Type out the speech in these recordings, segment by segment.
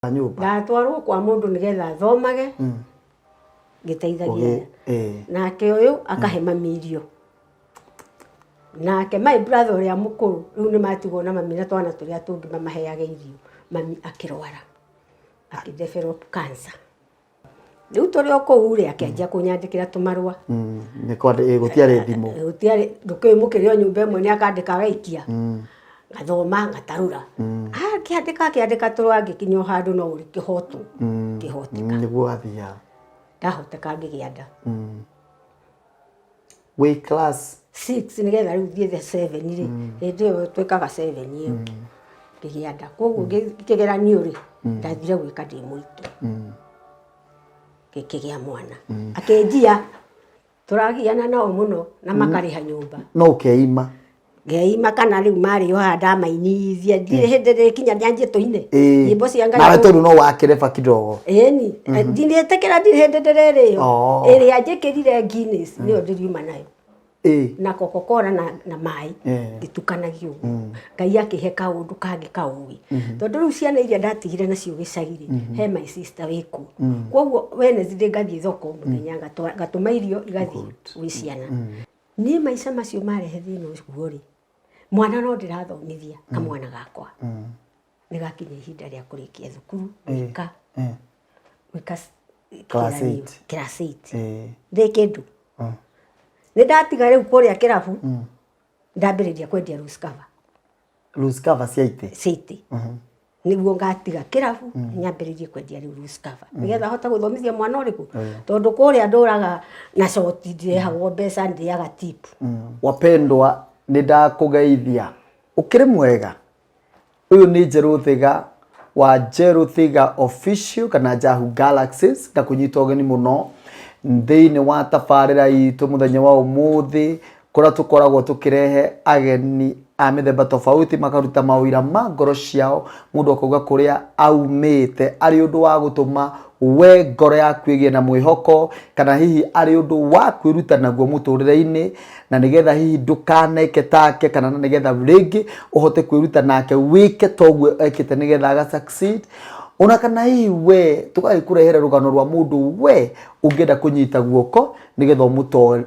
Nyũmba. Ndatwarwo kwa mũndũ nĩgetha thomage ngĩteithagia Ũgĩ- ĩĩ. Nake ũyũ akahe mami irio, nake my brother ũrĩa mũkũrũ rĩu nĩ matigwo na mami na twana tũrĩa tũngĩ mamaheage irio. Mami akĩrwara, akĩdevelop cancer. Rĩu tũrĩ o kũu rĩ, akĩanjia kũnyandĩkĩra tũmarũa. Nĩ gũtiarĩ thimũ. Gũtiarĩ, ndũkĩũĩ mũkĩrĩ o nyũmba ĩmwe, nĩ akandĩka agaikia, ngathoma ngatarũra. Akĩandĩka akĩandĩka tũrũa, ngĩkinya o handũ no ũrĩ kĩhoto kĩhoteka. Nĩguo wathiaga. Ndahoteka ngĩgĩa nda. Wĩ class 6, nĩgetha rĩu thiĩ the 7 rĩ, hĩndĩ ĩyo twĩkaga 7 ĩyo. Ngĩgĩa nda, koguo kĩgeranio rĩ, ndathire gwĩka ndĩ mũritũ. Ngĩkĩgĩa mwana, akĩnjia tũragiana nao mũno na makarĩha nyũmba. No ũkeima. Ngeima kana rĩu marĩ o haha ndamainithia, ndirĩ hĩndĩ rĩkinya nyanjie tũine nyĩmbo cia Ngai. Nawe tondũ no wakĩreba kidogo. Ĩni, ndinĩtĩkĩra, ndirĩ hĩndĩ ndĩrerĩo. Oh. Ĩrĩa njĩkĩrire Guinness nĩyo ndĩriuma nayo na Coca-Cola na maĩ, ngĩtukanagia ũguo. Ngai akĩhe kaũndũ kangĩ kaũgĩ, tondũ rĩu ciana iria ndatigire nacio gĩcagi-rĩ, he my sister wĩkuo, koguo Wednesday ngathiĩ thoko mũthenya, ngatũma irio igathiĩ gwĩ ciana. Niĩ maica macio marehe thĩna ũguo rĩ, mwana no ndĩrathomithia kamwana gakwa, nĩ gakinya ihinda rĩa kũrĩkia thukuru gwĩka gwĩka Class kĩgeranio. 8. Class 8. Ndĩ kĩndũ nĩ ndatiga rĩu kũrĩa kĩrabu, ndambĩrĩria kwendia loose cover. Loose cover cia itĩ. Cia itĩ, nĩguo ngatiga kĩrabu nyambĩrĩrie kwendia rĩu loose cover, nĩgetha hote gũthomithia mwana ũrĩkũ, tondũ kũrĩa ndũraga na coti, ndirehagwo mbeca, ndĩaga tip. Wapendwa, nĩ ndakũgeithia, ũkĩrĩ mwega? Ũyũ nĩ Njerũ Thiga wa Njerũ Thiga Official kana Jahu Galaxies, ngakũnyita ũgeni mũno thĩinĩ wa tabarĩra itũ mũthenya wa ũmũthĩ, kũrĩa tũkoragwo tũkĩrehe ageni a mĩthemba tofauti makaruta mawĩra ma ngoro ciao, mũndũ akauga kũrĩa aumĩte arĩ ũndũ wa gũtũma we ngoro yaku ĩgĩe na mwĩhoko, kana hihi arĩ ũndũ wa kwĩruta naguo mũtũrĩre-inĩ, na nĩgetha hihi ndũkaneke take, kana na nĩgetha rĩngĩ ũhote kwĩruta nake wĩke toguo ekĩte nĩgetha aga succeed. Ona kana hihi we tũgagĩkũrehera rũgano rwa mũndũ we ũngĩenda kũnyita guoko nĩgetha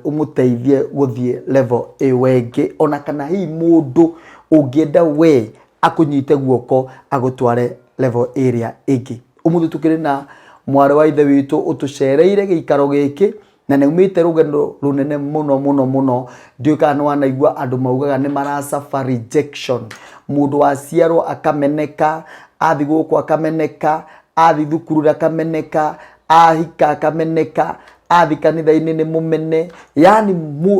ũmũteithie gũthiĩ level ĩyo ĩngĩ, ona kana hihi mũndũ ũngĩenda we akũnyite guoko agũtware level ĩrĩa ĩngĩ. Ũmũthĩ tũkĩrĩ na mwarĩ wa ithe witũ ũtũcereire gĩikaro gĩkĩ, na nĩ aumĩte rũgendo rũnene mũno mũno mũno. Ndiũĩ kana nĩ wanaigua andũ maugaga nĩ maracaba rejection. Mũndũ waciarwo akameneka, athi gũkũ akameneka, athi thukuru akameneka, ahika akameneka, athi kanitha-inĩ nĩ mũmene, yani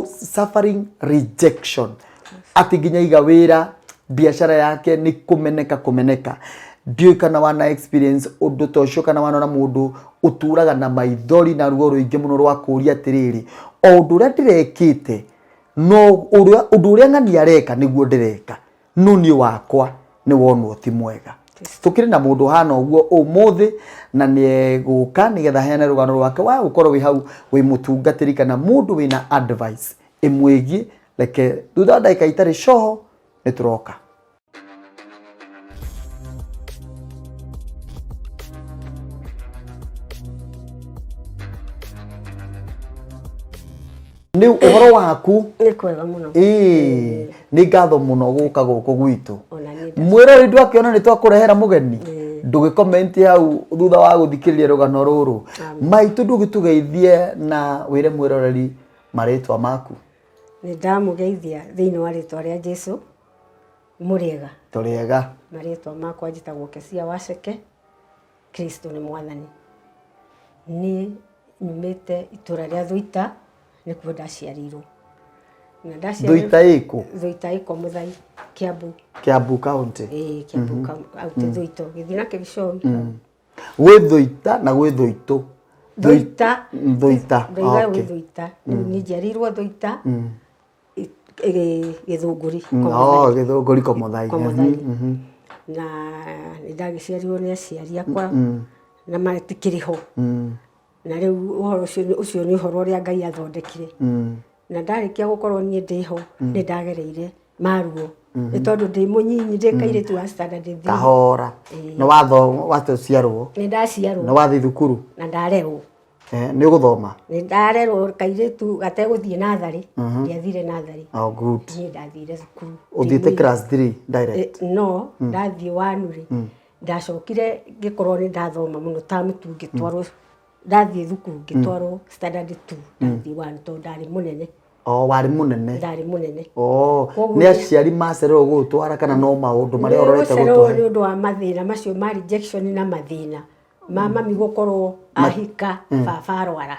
suffering rejection, atĩ nginya iga wĩra, biacara yake nĩ kũmeneka kũmeneka. Ndiũĩ kana wana experience ũndũ ta ũcio, kana wanona mũndũ ũtũraga na maithori na ruo rũingĩ mũno rwa kũũria atĩrĩrĩ, o ũndũ ũrĩa ndĩrekĩte, no ũndũ ũrĩa ng'ani areka nĩguo ndĩreka, no niĩ wakwa nĩ wonwo ti mwega. Tũkĩrĩ na mũndũ hana ũguo ũmũthĩ, na nĩ egũka nĩgetha aheane rũgano rwake. Wa gũkorwo wĩ hau wĩ mũtungatĩri kana mũndũ wĩna advice ĩmwĩgiĩ, reke thutha wa ndagĩka itarĩ coho nĩ tũroka. Rĩu ũhoro waku? Nĩ kwega mũno. Ĩĩ, nĩ ngatho mũno gũka gũkũ gwitũ. Ona niĩ Mwĩrori, ndwakĩona nĩ twakũrehera mũgeni, ndũgĩkomenti hau thutha wa gũthikĩrĩria rũgano rũrũ. Maitũ, ndũgĩtũgeithie na wĩre mwĩroreri marĩtwa maku. Nĩ ndamũgeithia thĩinĩ wa rĩtwa rĩa Jesu. Mũrĩega? Tũrĩega. Marĩtwa makwa njĩtagwo Kesia Waceke. Kristo nĩ Mwathani. Niĩ nyumĩte itũra rĩa Thuita, nĩkuo ndaciarĩirwo. Na ndaciarĩirwo Thuita ĩkũ? Thuita ĩko Mũthai, Kiambu. Kiambu County. Ĩĩ, Kiambu County, Thuita. Ũgĩthiĩ na Kĩricoi. Gwĩ Thuita na gwĩ Thuitũ. Thuita. Thuita. Ndoiga gwĩ Thuita. Niĩ njiarĩirwo Thuita. Gĩthũngũri. Oh, Gĩthũngũri Komothai. Komothai. Na nĩ ndagĩciarirwo nĩ aciari akwa na matikĩrĩ ho. Na rĩu ũhoro ũcio, ũcio nĩ ũhoro ũrĩa Ngai athondekire. Na ndarĩkia gũkorwo niĩ ndĩho, nĩ ndagereire maruo. Nĩ tondũ ndĩ mũnyinyi, ndĩ kairĩtu wa standard 3. Kahora. Nĩ watho waciarwo? Nĩ ndaciarwo. Nĩ wathiĩ thukuru? Na ndarerwo. Nĩ ũgũthoma? Nĩ ndarerwo kairĩtu gategũthiĩ natharĩ. Ndiathire natharĩ. Oh, good. Niĩ ndathire thukuru. Ũthiĩte class 3 direct? No, ndathiĩ 1 rĩ, ndacokire ngĩkorwo nĩ ndathoma mũno term 2, ngĩtwarwo, ndathiĩ thukuru ngĩtwarwo standard 2, ndathiĩ 1 tondũ ndarĩ mũnene. Oh, warĩ mũnene? Ndarĩ mũnene. Oh, Koguo nĩ aciari macererwo gũgũtwara kana no maũndũ marĩa ũrorete gũcererwo gũtũhe? Nĩ ũndũ wa mathĩna macio ma rejection na mathĩna ma mami gũkorwo ahika, baba arwara.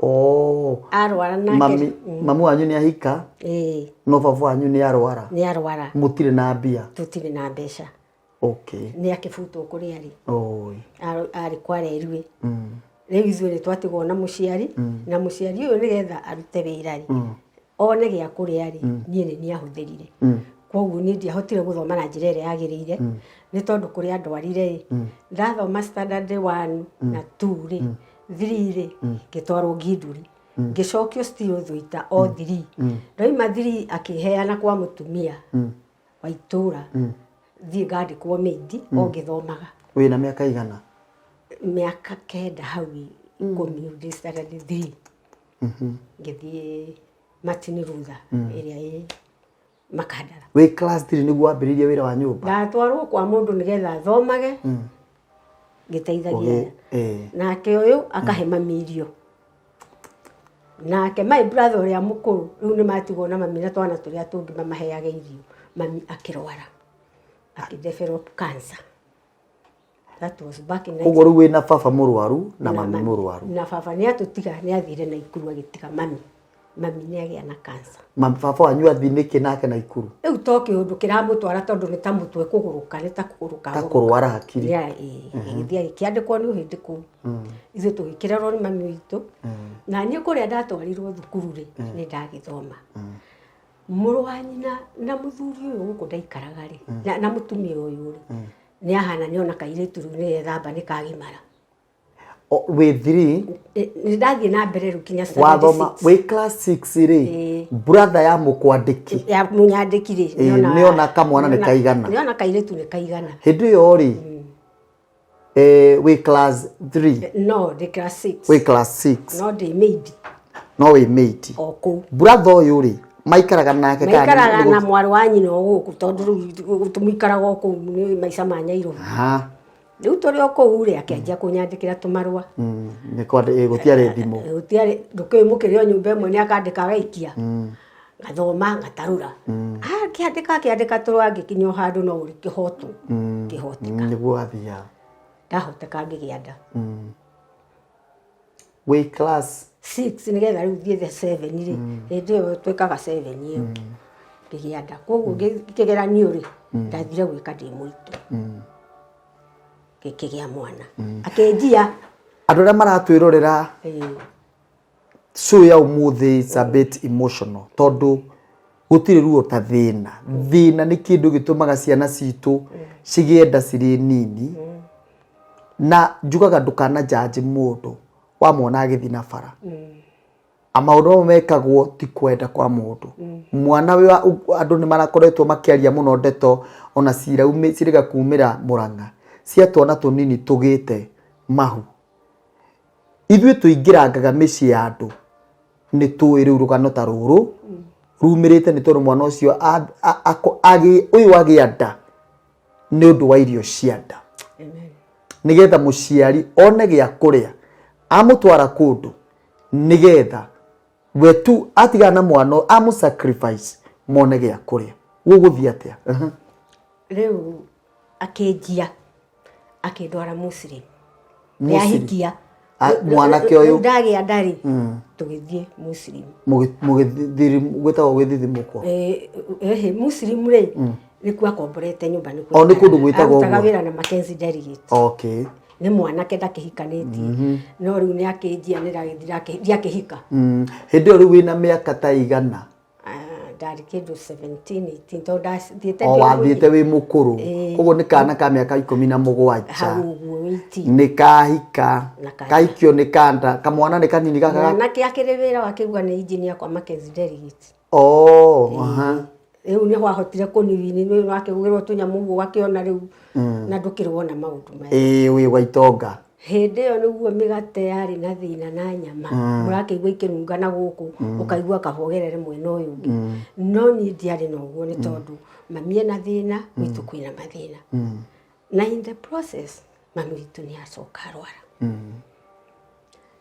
Oh. Arwara nake. Mami, mamu wanyu nĩ ahika? Ĩĩ. No baba wanyu nĩ arwara? Nĩ arwara. Mũtirĩ na mbia? Tũtirĩ na mbeca. Okay. Nĩ akĩbutwo kũrĩa arĩ. Oi. Arĩ kwa Rerue. Rĩu ithuĩ nĩ twatigwo na mũciari, na mũciari ũyũ nĩgetha arute wĩra rĩ, one gĩa kũrĩa rĩ, niĩ nĩ niĩ ahũthĩrire. Koguo niĩ ndiahotire gũthoma na njĩra ĩrĩa yagĩrĩire, nĩ tondũ kũrĩa ndwarire rĩ, ndathoma standard 1 na 2 rĩ, 3 rĩ, ngĩtwarwo Nginduri. Ngĩcokio still Thũita o 3. Ndauma 3 akĩheana kwa mũtumia wa itũra, thiĩ ngandĩkwo maid o ngĩthomaga. Wĩna mĩaka igana? Mĩaka 9 hau 10, ndĩ standard 3. Ngĩthiĩ Martin Luther ĩrĩa ĩ Makandara. Wĩ class 3 nĩguo wambĩrĩirie wĩra wa nyũmba? Ndatwarwo kwa mũndũ nĩgetha thomage, ngĩteithagia. Nake ũyũ akahe mami irio. Nake my brother ũrĩa mũkũrũ rĩu nĩ matigwo na mami na twana tũrĩa tũngĩ mamaheage irio. Mami akĩrwara, akĩdevelop cancer. That was back in Koguo rĩu wĩna baba mũrwaru na mami mũrwaru. Na baba nĩ atũtiga, nĩ athire Naikuru agĩtiga mami. Mami nĩ agĩa na cancer. Mami, baba wanyu athiĩ nĩkĩ nake Naikuru? Rĩu to kĩũndũ kĩramũtwara tondũ nĩ ta mũtwe kũgũrũka, nĩ ta kũgũrũka. Ta kũrwara hakiri. Agĩthiĩ agĩkĩandĩkwo nĩ ũhĩndĩ kũu. Ithuĩ tũgĩkĩrerwo nĩ mami witũ. Na niĩ kũrĩa ndatwarirwo thukuru rĩ, nĩ ndagĩthoma. Mũrũ wa nyina na mũthuri ũyũ gũkũ ndaikaraga rĩ, na mũtumia ũyũ rĩ, nĩ ahana nĩ ona kairĩtu rĩu nĩ ethamba nĩ kagimara. Wĩ 3? Nĩ ndathiĩ na mbere rĩu nginya standard Wathoma 6. wĩ class 6 rĩ, brother ya mũkwandĩki. Ya mũnyandĩki rĩ, Nĩona kamwana nĩ kaigana. Nĩona kairĩtu nĩ kaigana. Hĩndĩ ĩyo rĩ, wĩ class 3? No, ndĩ class 6. Wĩ class 6. No ndĩ maid. No wĩ maid. O kũu. Brother ũyũ rĩ, maikaraga nake kana Maikaraga na mwarĩ wa nyina o gũkũ tondũ rĩu tũmũikaraga o kũu nĩ maica ma Nyairobi. Rĩu tũrĩ o kũu rĩ, akĩanjia kũnyandĩkĩra tũmarũa. Gũtiarĩ thimũ. Gũtiarĩ, ndũkĩũĩ mũkĩrĩ o nyũmba ĩmwe nĩ akandĩka agaikia. Ngathoma, ngatarũra. Akĩandĩka, akĩandĩka tũrũa ngĩkinya o handũ no ũrĩ kĩhotwo. Kĩhoteka. Nĩguo wathiaga. Ndahoteka ngĩgĩa nda. Wĩ class 6 nĩgetha rĩu thiĩ the 7 rĩ. Hĩndĩ ĩyo twĩkaga 7 ĩyo. Ngĩgĩa nda. Koguo kĩgeranio rĩ, ndathire gwĩka ndĩ mũritũ. Ngĩkĩgĩa mwana. Akĩnjia. Andũ arĩa maratwĩrorera show ya ũmũthĩ is a bit emotional tondũ gũtirĩ ruo ta thĩna. Thĩna nĩ kĩndũ gĩtũmaga ciana citũ cigĩe nda cirĩ nini. Na njugaga ndũkana judge mũndũ wamwona agĩthiĩ na bara. Maũndũ mamwe mekagwo ti kwenda kwa mũndũ. Mwana wa andũ nĩ marakoretwo makĩaria mũno ndeto ona cirĩga kumĩra Mũrang'a cia twana tũnini tũgĩte mahu. Ithuĩ tũingĩrangaga mĩciĩ ya andũ nĩ tũĩ rĩu rũgano ta rũrũ rumĩrĩte nĩ tondũ mwana ũcio ũyũ agĩa nda nĩ ũndũ wa irio cia nda. Nĩgetha mũciari one gĩa kũrĩa amũtwara kũndũ nĩgetha we tu atigana na mwana amũ sacrifice mone gĩa kũrĩa. Gũgũthiĩ atĩa? Rĩu akĩnjia akĩndwara Muslim. Muslim. Nĩahikia. Mwanake ũyũ. Rĩu ndagĩa nda rĩ, tũgĩthiĩ Muslim. Gwĩtagwo gwĩthithimũkwo? Muslim rĩ, nĩkuo akomborete nyũmba, nĩkuo O, nĩ kũndũ gwĩtagwo arutaga ũguo. wĩra na Mackenzie Delegate. Nĩ mwanake ndakĩhikanĩtie. No rĩu nĩ akĩnjia, nĩ ndiakĩhika. Hĩndĩ ĩyo rĩu wĩna mĩaka ta igana? Ndarĩ kĩndũ 17, 18, tondũ ndathiĩte O ndĩ wathiĩte mũnini. wĩ mũkũrũ. Koguo nĩ kana ka mĩaka 17. Hau ũguo, 18. Nĩ kahika. Na kahika. Kahikio nĩ kanda. Kamwana nĩ kanini gaka. Mwanake akĩrĩ wĩra wakĩigua nĩ engineer kwa Mackenzie Delegate. Oh, aha. Rĩu nĩ wahotire kũniwini nĩ wakĩgũrĩrwo tũnyamũ ũguo ũgakĩona rĩu na ndũkĩrĩ wona maũndũ maya. Ĩĩ, wĩ wa itonga. Hĩndĩ ĩyo nĩguo mĩgate yarĩ na thĩna na nyama, mũrakĩigua ikĩnunga na gũkũ, ũkaigua kaba ũgerere mwena ũyũ ũngĩ. No niĩ ndiarĩ na ũguo nĩ tondũ mami ena thĩna, gwitũ kwĩna mathĩna. Na in the process, mami witũ nĩ acoka arwara.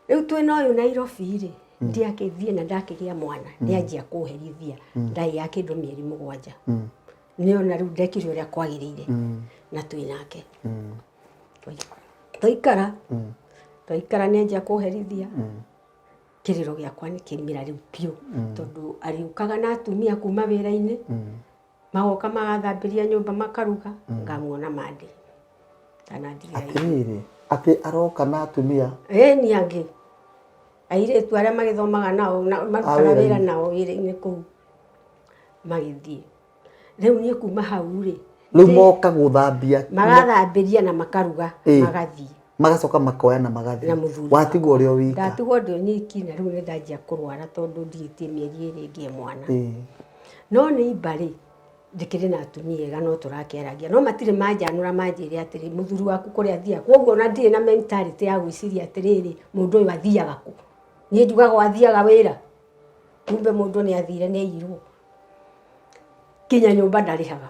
Rĩu twĩna ũyũ Nairobi rĩ, ndiakĩthiĩ na ndakĩgĩa mwana, nĩanjia kũherithia ndarĩ ya kĩndũ mĩeri 7. Nĩona rĩu ndekire ũrĩa kwagĩrĩire na twĩ nake. Twaikara, twaikara nĩanjia kũherithia, kĩrĩro gĩakwa nĩ kĩaumĩra rĩu biũ, tondũ arĩũkaga na atumia kuma wĩra-inĩ, magoka magathambĩria nyũmba makaruga, ngamuona Monday. Ndanandigĩra irio. Atĩrĩrĩ, atĩ aroka na atumia? Ĩni angĩ. Airĩtu arĩa magĩthomaga nao, na marutaga wĩra-inĩ. wĩra nao wĩra-inĩ kũu magĩthiĩ. Rĩu niĩ kuma hau rĩ, Rĩu moka gũthambia, magathambĩria na makaruga, magathiĩ. Magacoka makoya na magathiĩ. Na mũthuri Watigwo ũrĩ o wika. Ndatigwo ndĩ o nyiki na rĩu nĩ ndanjia kũrwara tondũ ndigĩtie mĩeri 2 ngĩe mwana. No nĩ imba rĩ, ndĩkĩrĩ na atumia ega no tũrakĩaragia. No matirĩ manjanũra manjĩre atĩrĩ, mũthuri waku kũrĩa athiaga. Koguo ona ndirĩ na mentality ya gwĩciria atĩrĩrĩ, mũndũ ũyũ athiaga kũ? Niĩ njugaga o athiaga wĩra. Kumbe mũndũ nĩ athire nĩ aiyirwo. Kinya nyũmba ndarĩhaga.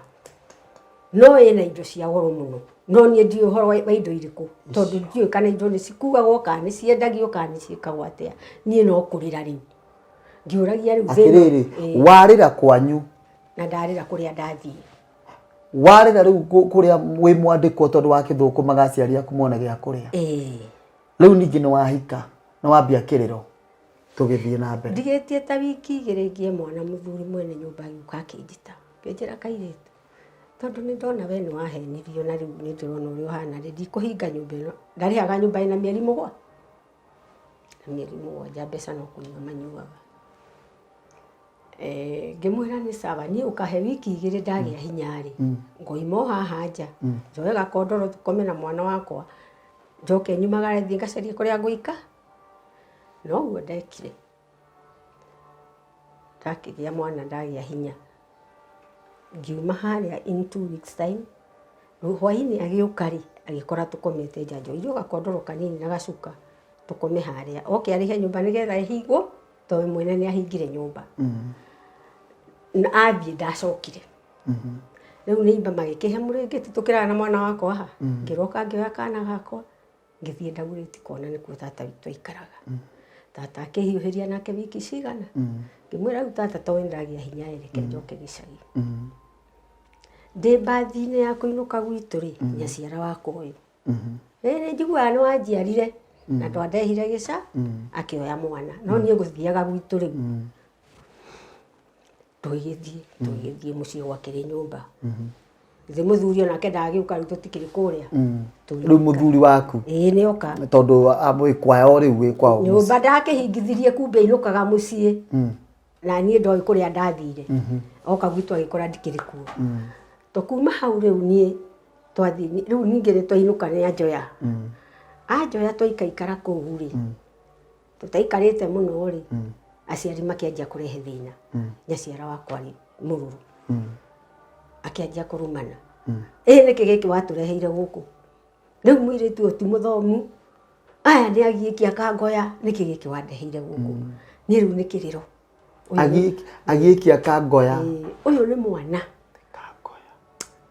No ĩna indo cia goro mũno. No niĩ ndiũĩ ũhoro wa indo irĩkũ. Tondũ ndiũĩ kana indo nĩ cikuagwo, kana nĩ ciendagio, kana nĩ ciĩkagwo atĩa. Niĩ no kũrĩra rĩu. Ngĩũragia rĩu thĩna. Atĩrĩrĩ, warĩra kwanyu? Na ndarĩra kũrĩa ndathiĩ. Warĩra rĩu kũrĩa wĩ mwandĩkwo tondũ wa kĩthũkũmaga aciari aku mone gĩa kũrĩa. Rĩu ningĩ nĩ wahika, nĩ wambia kĩrĩro. Tũgĩthiĩ na mbere. Ndigĩtie ta wiki 2 ngĩe mwana, mũthuri mwene nyũmba agĩũka akĩnjĩta. Akĩnjĩra kairĩtu, tondũ nĩ ndona we nĩ wahenirio na rĩu nĩ ndĩrona ũrĩa ũhana rĩ, ndikũhinga nyũmba ĩno. Ndarĩhaga nyũmba ĩna mĩeri 7. Na mĩeri 7 mbeca no kũnyua manyuaga. Ngĩmwĩra nĩ sawa, niĩ ũkahe wiki 2 ndagĩa hinya rĩ, ngoima o haha nja, njoe gakondoro tũkome na mwana wakwa, njoke nyumagare thiĩ ngacarie kũrĩa ngũikara. Noguo ndekire. Ndakĩgĩa mwana ndagĩa hinya. Ngiuma harĩa in 2 weeks time, hwainĩ agĩũka rĩ, agĩkora tũkomete nja, njoire o gakondoro kanini na gacuka tũkome harĩa. Oke arĩhe nyũmba nĩgetha ĩhingwo, tondũ mwene nĩ ahingire nyũmba. Na athiĩ ndacokire. Rĩu nĩ imba magĩkĩhe mũrĩngĩti tũkĩrara na mwana wakwa haha. Ngĩroka ngĩoya kana gakwa, ngĩthiĩ Dagoretti kona nĩkuo tata witũ aikaraga. Tata akĩhiũhĩria nake wiki cigana. Ngĩmwĩra rĩu tata to nĩndagĩa hinya ĩ, reke njoke gĩcagi. Ndĩ mbathi-inĩ ya kũinũka gwitũ rĩ, nyaciara wakwa ũyũ. Ĩ nĩ njiguaga nĩ wanjiarire na ndwandehire gĩca, akĩoya mwana. No niĩ ngũthiaga gwitũ rĩu. Tũgĩgĩthiĩ, tũgĩgĩthiĩ mũciĩ gwakĩrĩ nyũmba. Githĩ mũthuri onake ndagĩũka rĩu tũtikĩrĩ kũrĩa. Rĩu mũthuri waku? Ĩĩ nĩ oka. Tondũ wĩ kwao rĩu, wĩ kwao mũciĩ. Nyũmba ndakĩhingithirie kumbe ainũkaga mũciĩ. Na niĩ ndoĩ kũrĩa ndathire. Oka gwitũ agĩkora ndikĩrĩ kuo. To kuma hau rĩu niĩ twathiĩ, rĩu ningĩ nĩ twainũka nĩ anjoya. Anjoya twaikaikara kũu rĩ, tũtaikarĩte mũno rĩ, aciari makĩanjia kũrehe thĩna. Nyaciara wakwa rĩ, mũrũrũ. Akĩanjia kũrumana. Ĩ nĩkĩ gĩkĩ watũreheire gũkũ? Rĩu mũirĩtu ũyũ ti mũthomu, aya nĩ agiĩki akangoya, nĩkĩ gĩkĩ wandeheire gũkũ? Niĩ rĩu nĩ kĩrĩro. Agiĩki akangoya. Ũyũ nĩ mwana. Kangoya.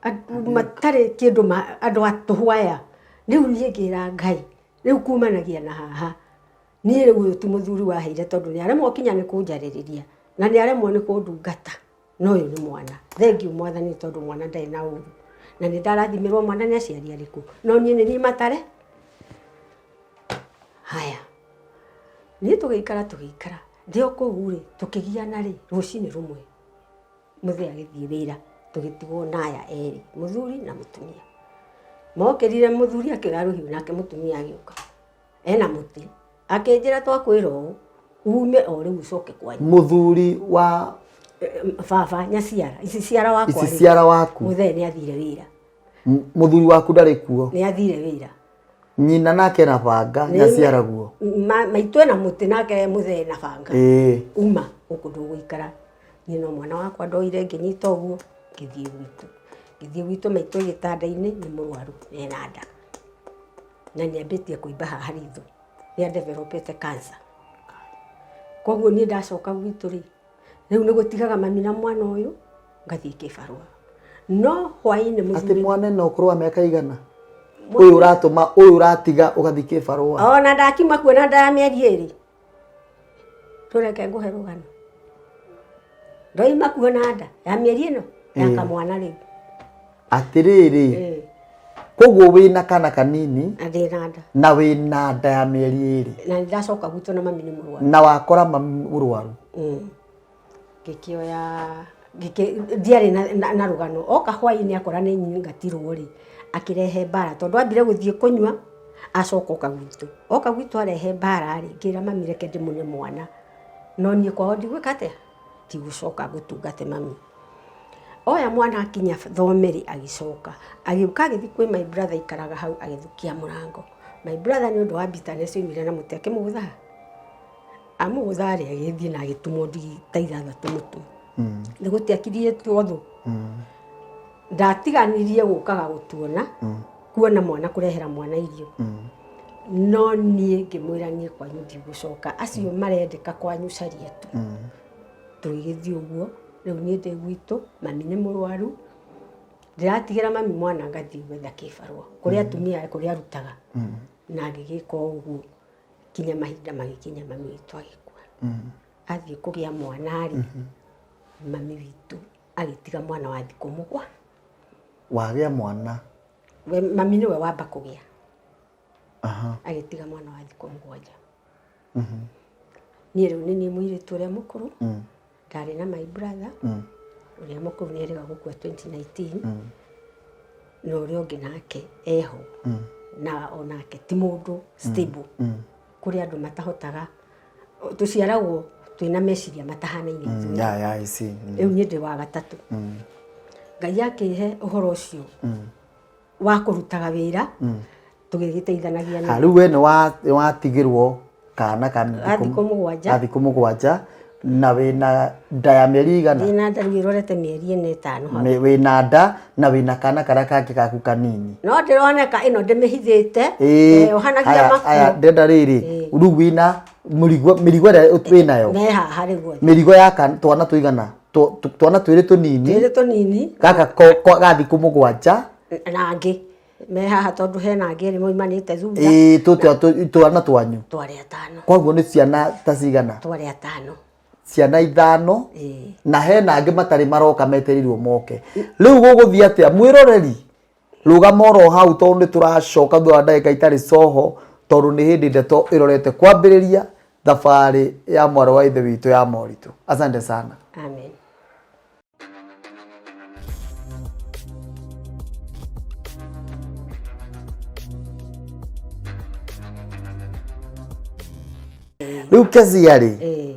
Andũ matarĩ kĩndũ andũ a tũhũ aya. Rĩu niĩ ngĩra Ngai, rĩu kumanagia na haha. Niĩ rĩu ũyũ ti mũthuri waheire tondũ nĩ aremwo kinya nĩ kũnjarĩrĩria na nĩ aremwo nĩ kũndungata. No ũyũ nĩ mwana. Thengiũ mwathani tondũ mwana ndarĩ na ũru. Na nĩ ndarathimirwo mwana nĩ aciari arĩkũ. No niĩ nĩ niĩ matare. Haya. Niĩ tũgĩikara tũgĩikara. Ndĩ o kũu rĩ, tũkĩgiana rĩ, rũcinĩ rũmwe. Mũthee agĩthiĩ wĩra, tũgĩtigwo na aya erĩ, mũthuri na mũtumia. Mokĩrire mũthuri akĩoya rũhiũ nake mũtumia agĩũka. Ena mũtĩ. Akĩnjĩra twakwĩra ũũ, ume o rĩu ũcoke kwanyu. Mũthuri wa Baba nyaciara, ici ciara wakwa Ici ciara waku. Mũthee nĩ athire wĩra. Mũthuri waku ndarĩ kuo. Nĩ athire wĩra. Nyina nake na banga, nyaciara guo. Maitũ ena mũtĩ nake mũthee na banga. Uma gũkũ ndũgũikara. Niĩ no mwana wakwa ndoire ngĩnyita ũguo ngĩthiĩ gwitũ. Ngĩthiĩ gwitũ maitũ e gĩtanda-inĩ nĩ mũrwaru ena nda. Na nĩ ambĩtie kũimba haha ritho. Nĩ a developete cancer. Koguo niĩ ndacoka gwitũ rĩ, rĩu nĩ gũtigaga mami na mwana ũyũ ngathiĩ kĩbarũa. No hwainĩ Atĩ mũthuri mwana ena ũkũrũ wa mĩaka igana? Ũyũ ũratũma ũyũ ũratiga ũgathiĩ kĩbarũa. Ona ndakiuma kuona nda ya mĩeri ĩrĩ. Tũreke ngũhe rũgano. Ndoima kuona nda ya mĩeri ĩno ya kamwana rĩu. Atĩrĩrĩ, koguo wĩna kana kanini Na ndĩna nda. Na wĩna nda ya mĩeri ĩrĩ. Na nĩndacoka gwitũ na mami nĩ mũrwaru. Na wakora mami mũrwaru. Ngĩkĩoya ndiarĩ na rũgano. Oka hwainĩ akora nĩ nyingatirwo rĩ, akĩrehe mbara tondũ ambire gũthiĩ kũnyua acoka oka gwitũ. Oka gwitũ arehe mbara rĩ, ngĩra mami reke ndĩmũne mwana. No niĩ kwao ndigwĩka atĩa? Ndigũcoka ngũtungate mami. Oya mwana akinya thome rĩ, agĩcoka. Agĩũka agĩthiĩ kwĩ my brother aikaraga hau agĩthukia mũrango. My brother nĩ ũndũ wa bitterness oimire na mũtĩ akĩmũgũtha. Amũgũtha rĩ, agĩthiĩ na agĩtumwo ndigi ta ithathatũ mũtwe. Nĩ gũtiakirĩtwo thũ. Ndatiganirie gũkaga gũtuona, kuona mwana kũrehera mwana irio. No niĩ ngĩmwĩra niĩ kwanyu ndigũcoka. Acio marendeka kwanyu caria tu. Tũgĩgĩthiĩ ũguo, rĩu niĩ ndĩ gwitũ, mami nĩ mũrwaru. Ndĩratigĩra mami mwana ngathiĩ gwetha kĩbarũa kũrĩa atumia kũrĩa arutaga. Na ngĩgĩka o ũguo kinya mahinda magĩkinya mami witũ agĩkua. Athiĩ kũgĩa mwana rĩ, mami witũ agĩtiga mwana wa thikũ mũgwa. Wagĩa mwana? We, mami nĩwe wamba kũgĩa. Agĩtiga mwana wa thikũ mũgwanja. Niĩ rĩu nĩ niĩ mũirĩtu ũrĩa mũkũrũ. Ndarĩ na my brother. Ũrĩa mũkũrũ nĩ erĩga gũkua 2019. Na ũrĩa ũngĩ nake eho. Na onake ti mũndũ stable. Kũrĩ andũ matahotaga, tũciaragwo twĩna meciria matahanaine ithuĩ. Yeah, yeah, I see. Rĩu niĩ ndĩ wa gatatũ. Ngai akĩhe ũhoro ũcio wa kũrutaga wĩra, tũgĩgĩteithanagia na. Rĩu we nĩ watigĩrwo kana ka thikũ mũgwanja. Ga thikũ mũgwanja, na wĩna nda ya mĩeri igana? Ndĩna nda rĩu ĩrorete mĩeri ĩna ĩtano hau. Wĩna nda na wĩna kana karĩa kangĩ gaku kanini. No ndĩroneka ĩno ndĩmĩhithĩte, yohanagia makuo. Haya, ndĩrenda rĩrĩ, rĩu wĩna mũrigo, mĩrigo ĩrĩa wĩnayo? Me haha rĩu othe. Mĩrigo ya twana tũigana? Twana twĩrĩ tũnini. Twĩrĩ tũnini. Gaka ga thikũ mũgwanja. Na angĩ me haha tondũ hena angĩ erĩ moimanĩte thutha. Ĩĩ, twana twanyu. Twarĩ atano. Koguo nĩ ciana ta cigana? Twarĩ atano. Ciana ithano. Na hena angĩ matarĩ maroka metereirwo moke. Rĩu gũgũthiĩ atĩa? Mwĩroreri, rũgama oro hau tondũ nĩ tũracoka thutha wa ndagĩka itarĩ coho, tondũ nĩ hĩndĩ ndeto ĩrorete kwambĩrĩria thabarĩ ya mwarĩ wa ithe witũ ya moritũ. Asante sana. Amen. Rĩu Kezia rĩ,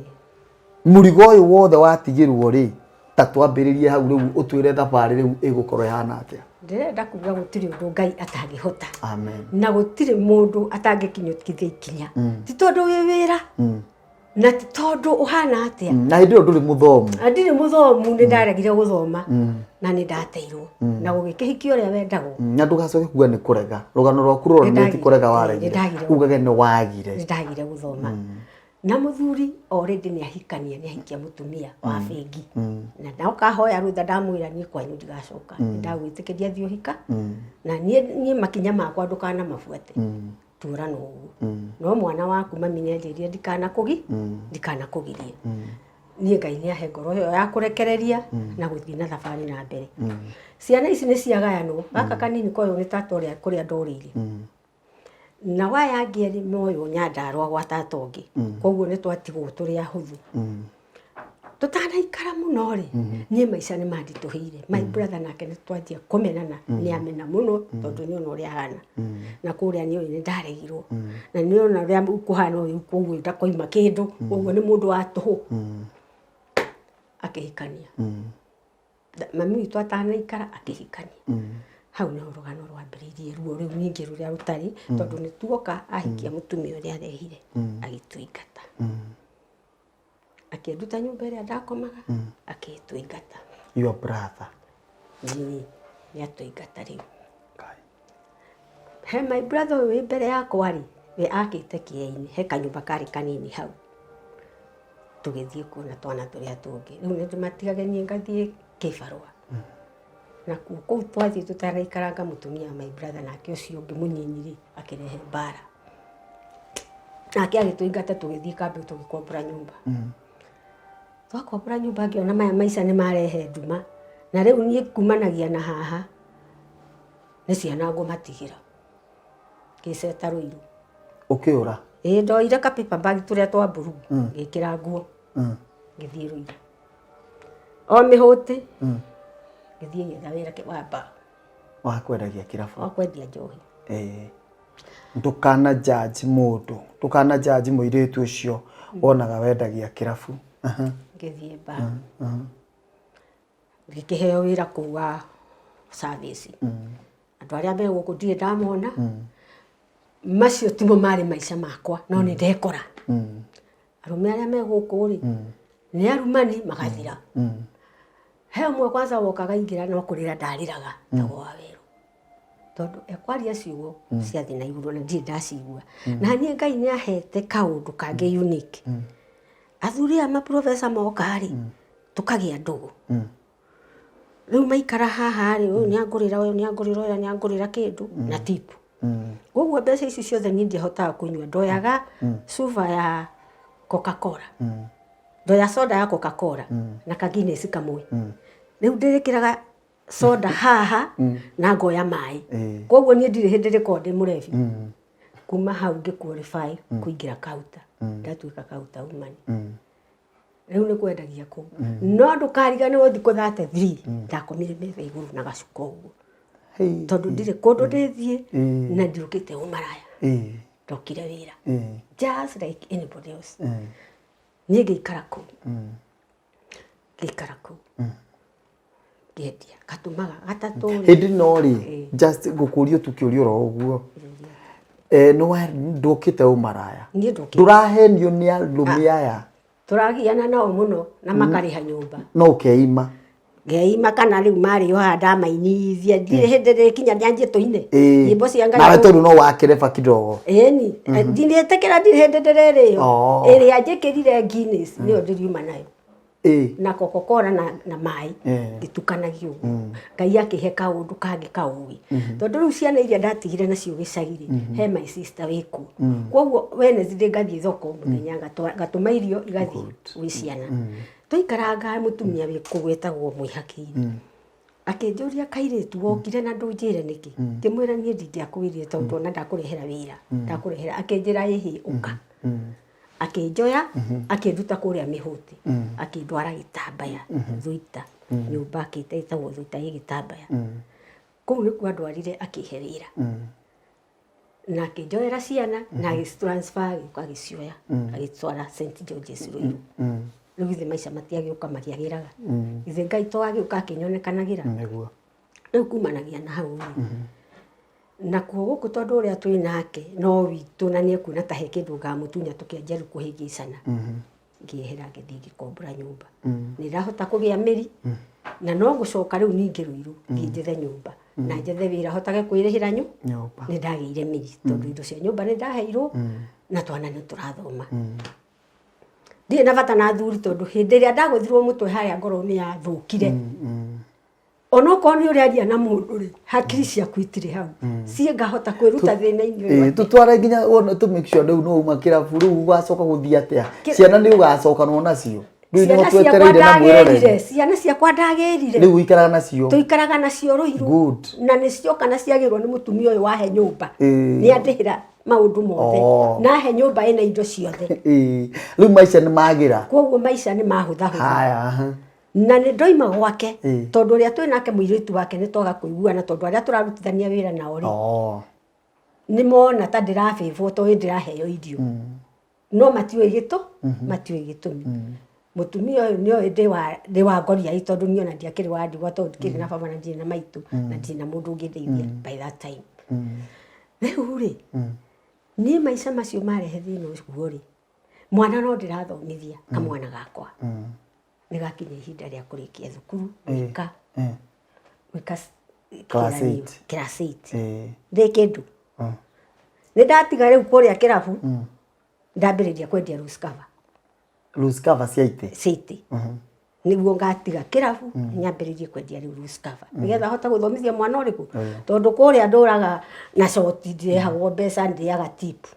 mũrigo ũyũ wothe watigĩrwo rĩ, ta twambĩrĩrie hau rĩu ũtwĩre thabarĩ rĩu ĩgũkorwo ĩhana atĩa? Ndĩrenda kuga gũtirĩ ũndũ Ngai atangĩhota. Amen. Na gũtirĩ mũndũ atangĩkinyũkithia ikinya. Ti tondũ wĩ wĩra, na ti tondũ ũhana atĩa. Na hĩndĩ ĩyo ndũrĩ mũthomu. Na ndirĩ mũthomu, nĩ ndaregire gũthoma na nĩ ndateirwo. Na gũgĩkĩhikia ũrĩa wendagwo. Na ndũgacoke kuga nĩ kũrega. Rũgano rwaku rũronania ti kũrega waregire. Ugage nĩ wagire. Nĩ ndagire gũthoma. Na mũthuri already nĩ ahikania, nĩ ahikia mũtumia wa bengi. Na ndaũkahoya rũtha ndamwĩra niĩ kwanyu ndigacoka. Ndagwĩtĩkĩria thiĩ ũhika. Na niĩ makinya makwa ndũkanamabuate. Tũra no ũguo. No mwana waku mami nĩ anjĩrire ndikanakũgirie. Niĩ Ngai nĩ ahe ngoro ĩyo ya kũrekereria na gũthiĩ na thabarĩ na mbere. Ciana ici nĩ ciagayanwo. Gaka kanini koywo nĩ tata ũrĩa kũrĩa ndorĩire. Na waya angĩ erĩ moywo Nyandarũa gwa tata ũngĩ. Koguo nĩ twatigwo tũrĩ ahũthũ. Tũtanaikara mũno rĩ, niĩ maica nĩ manditũhĩire. My brother nake nĩ twanjia kũmenana, nĩ amena mũno tondũ nĩ ona ũrĩa ahana. Na kũrĩa nĩ oĩ nĩ ndaregirwo. Na nĩ ona ũrĩa kũhana ũyũ koguo ndakoima kĩndũ, koguo nĩ mũndũ wa tũhũ. Akĩhikania. Mami witũ atanaikara akĩhikania. Hau nĩho rũgano rwambĩrĩirie ruo rũu ningĩ rũrĩa rũtarĩ, tondũ nĩ tuoka ahikia mũtumia ũrĩa arehire, agĩtũingata. Akĩnduta nyũmba ĩrĩa ndakomaga, akĩtũingata. Your brother? Ĩĩ, nĩ atũingata rĩu. Ngai. He my brother ũyũ wĩ mbere yakwa rĩ, we akĩte kĩea-inĩ, he kanyũmba karĩ kanini hau. Tũgĩthiĩ kuo na twana tũrĩa tũngĩ. Rĩu nĩ ndĩmatigage niĩ ngathiĩ kĩbarũa. Nakuo kũu twathiĩ tũtanaikaranga mũtumia wa my brother nake ũcio ũngĩ mũnyinyi rĩ, akĩrehe mbara. Nake agĩtũingata tũgĩthiĩ kambĩ tũgĩkombora nyũmba. Twakombora nyũmba ngĩona maya maica nĩ marehe nduma. Na rĩu niĩ kumanagia na haha, nĩ ciana ngũmatigĩra. Ngĩceta Rũirũ. Ũkĩũra? Ĩĩ, ndoire ka paper bag tũrĩa twa mburuu, ngĩkĩra nguo, ngĩthiĩ Rũirũ. O mĩhũti, ngĩthiĩ ngĩetha wĩra wa bar. Wa kwendagia kĩrabu? Wa kwendia njohi. Ĩĩ. Ndũkana judge mũndũ, ndũkana judge mũirĩtu ũcio wonaga wendagia kĩrabu. Ngĩthiĩ bar. Ngĩkĩheo wĩra kũu wa service. Andũ arĩa me gũkũ ndirĩ ndamona. Macio timo marĩ maica makwa, no nĩ ndekora. Arũme arĩa me gũkũ rĩ, nĩ arumani magathira. He ũmwe kwanza wokaga ingĩra no kũrĩra ndarĩraga tagwo wa werũ. Tondũ ekwaria ciugo cia thĩ na igũrũ na ndirĩ ndacigua. Na niĩ Ngai nĩ ahete kaũndũ kangĩ unique. Athuri aya maprofesa moka rĩ, tũkagĩa ndũgũ. Rĩu maikara haha rĩ, ũyũ nĩ angũrĩra, ũyũ nĩ angũrĩra, ũyũ nĩ angũrĩra kĩndũ na tip. Koguo mbeca ici ciothe niĩ ndiahotaga kũnyua, ndoyaga cuba ya Coca-Cola. Ndoya soda ya Coca-Cola na ka Guinness kamwe. Rĩu ndĩrĩkĩraga soda haha na ngoya maĩ. Koguo niĩ ndirĩ hĩndĩ ndĩkoragwo ndĩ mũrebi. Kuma hau ngĩ qualify kũingĩra counter. Ndatuĩka counter woman. Rĩu nĩ kwendagia kũu. No ndũkariganĩrwo thikũ 33 ndakomire metha igũrũ na gacuka ũguo. Tondũ ndirĩ kũndũ ndĩthiĩ na ndiũkĩte ũmaraya. Ndokire wĩra. Just like anybody else. Niĩ ngĩikara kũu. Ngĩikara kũu. Ngĩendia. Gatũmaga gatatũ rĩ. Hĩndĩ no rĩ, just ngũkũria tu kĩũria oro ũguo. Nĩ ndũkĩte ũmaraya? Niĩ ndũkĩte. Ndũrahenio nĩ arũme aya? Tũragiana nao mũno na makarĩha nyũmba. No ũkeima? Ngeima kana rĩu marĩ o haha ndamainithia. Ndirĩ hĩndĩ rĩkinya nyanjie tũine. Nyĩmbo cia Ngai. Nawe tondũ no wakĩreba kidogo. Ĩni. Ndinĩtĩkĩra ndirĩ hĩndĩ ndĩrerĩo. Ĩrĩa njĩkĩrire Guinness nĩyo ndĩriuma nayo. Na Coca-Cola na maĩ. Ngĩtukanagia ũguo. Ngai akĩhe kaũndũ kangĩ kaũgĩ. Tondũ rĩu ciana iria ndatigire nacio gĩcagi rĩ, he my sister wĩ kuo. Koguo Wednesday ngathiĩ thoko mũthenya ngatũma irio igathiĩ gwĩ ciana. Twaikaranga mũtumia wĩ kũu wetagwo Mwĩhaki. Akĩnjũria kairĩtu wokire na ndũnjĩre nĩkĩ. Ngĩmwĩra niĩ ndingĩakwĩrire tondũ ona ndakũrehera wĩra. Ndakũrehera. Akĩnjĩra ĩhĩ ũka. Akĩnjoya, akĩnduta kũrĩa mĩhũti, akĩndwara Gĩtambaya, Thũita, nyũmba akĩte ĩtagwo Thũita ĩ Gĩtambaya. Kũu nĩkuo andwarire akĩhe wĩra. Na akĩnjoera ciana na agĩci transfer agĩũka agĩcioya, agĩtwara St George's Ruiru. Rĩu githĩ maica matiagĩũka makĩagĩraga. Githĩ Ngai to agĩũka akĩnyonekanagĩra. Nĩguo. Rĩu kumanagia na hau rĩ. Nakuo gũkũ tondũ ũrĩa twĩ nake no witũ na nĩ ekuona ta he kĩndũ ngamũtunya tũkĩanjia rĩu kũhĩngĩcana. Ngĩehera ngĩthiĩ ngĩkombora nyũmba. Nĩ ndahota kũgĩa mĩri na no gũcoka rĩu ningĩ Ruiru thiĩ njethe nyũmba na njethe wĩra hotage kwĩrĩhĩra nyũmba. Nĩ ndagĩire mĩri tondũ indo cia nyũmba nĩ ndaheirwo na twana nĩ tũrathoma. Ndirĩ na bata na athuri tondũ hĩndĩ ĩrĩa ndagũthirwo mũtwe harĩa ngoro nĩ yathũkire. Onokorwo nĩ ũrĩaria na mũndũ rĩ, hakiri ciaku itirĩ hau. Ciĩ ngahota kwĩruta thĩna-inĩ ũyũ. Tũtware nginya wona tũ make sure rĩu nĩ wauma kĩrabu rĩu ũgacoka gũthiĩ atĩa? Ciana nĩ ũgacokanwo nacio? Rĩu nĩho Ciana ciakwa twetereire na mwĩroreri. ndagĩrire, ciana ciakwa ndagĩrire. Rĩu ũikaraga nacio? Tũikaraga nacio Ruiru. Good. Na nĩ cioka na ciagĩrwo nĩ mũtumia ũyũ wahe nyũmba. Nĩ andĩhĩra maũndũ mothe. Na ahe nyũmba ĩna indo ciothe. Rĩu maica nĩ magĩra. Koguo maica nĩ mahũthahũtha. Haya. Na nĩ ndoima gwake, tondũ ũrĩa twĩ nake mũirĩtu wake nĩ twaga kũiguana, tondũ arĩa tũrarutithania wĩra nao rĩ, nĩ mona ta ndĩrabĩbwo tondũ ndĩraheo irio. No matiũĩ matiũĩ gĩtũmi. Mũtumia ũyũ nĩ oĩ ndĩ wa ngoriai tondũ niĩ ona ndiakĩrĩ wa ndigwa tondũ ndikĩrĩ na baba na ndirĩ na maitũ na ndirĩ na mũndũ ũngĩndeithia by that time. Rĩu rĩ, niĩ maica macio marehe thĩna ũguo rĩ, Mwana no ndĩrathomithia kamwana gakwa. Nĩ gakinya ihinda rĩa kũrĩkia thukuru gwĩka gwĩka Class kĩgeranio, eight. class eight. Ndĩ kĩndũ. Nĩ ndatiga rĩu kũrĩa kĩrabu, ndambĩrĩria kwendia loose cover. Loose cover cia itĩ. Cia itĩ. Nĩguo ngatiga kĩrabu, nyambĩrĩrie kwendia rĩu loose cover, nĩgetha hote gũthomithia mwana ũrĩkũ, tondũ kũrĩa ndũraga na coti, ndirehagwo mbeca, ndĩaga tip